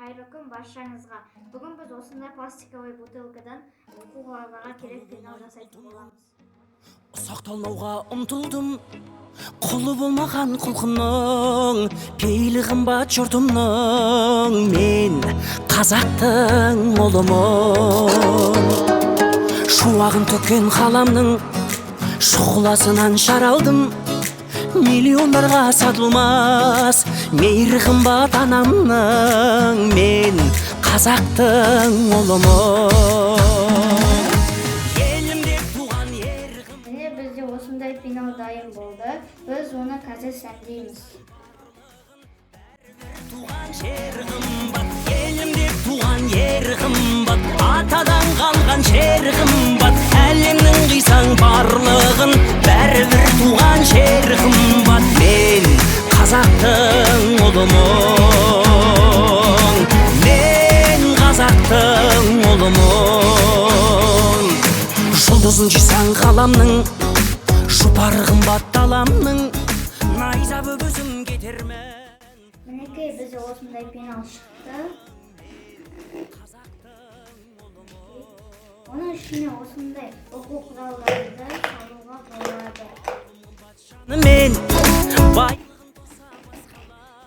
Қайырлы күн баршаңызға! Бүгін біз осындай пластиковый бутылкадан оқушыларға керек пенал жасайтын боламыз. Ұсақталмауға ұмтылдым, құлы болмаған құлқынның, пейілі қымбат жұртымның. Мен қазақтың ұлымын. Шуағын төккен қаламның шұғыласынан жаралдым. Миллиондарға сатылмас мейірі қымбат анамның. Мен қазақтың ұлымын. Елімде туған ер. Міне, бізде осындай пенал дайын болды. Біз оны қазір сәндейміз. Туған жер қымбат, елімде туған ер қымбат, атадан қалған жер қымбат. Әлемнің қисаң барлығын, бәрібір туған жер қымбат. Мен қазақтың ұлымын, мен қазақтың ұлымын. Жұлдызын жисаң ғаламның, жұпары қымбат даламның, найза боп өзім кетермін. Мінекей, бізде осындай пенал шықты. Оның ішіне осындай оқу құралдарды салуға болады. Мен бай.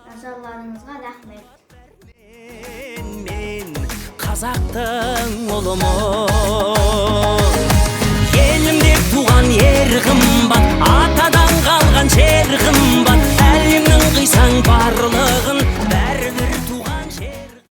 Назарларыңызға рахмет! Мен қазақтың ұлымын.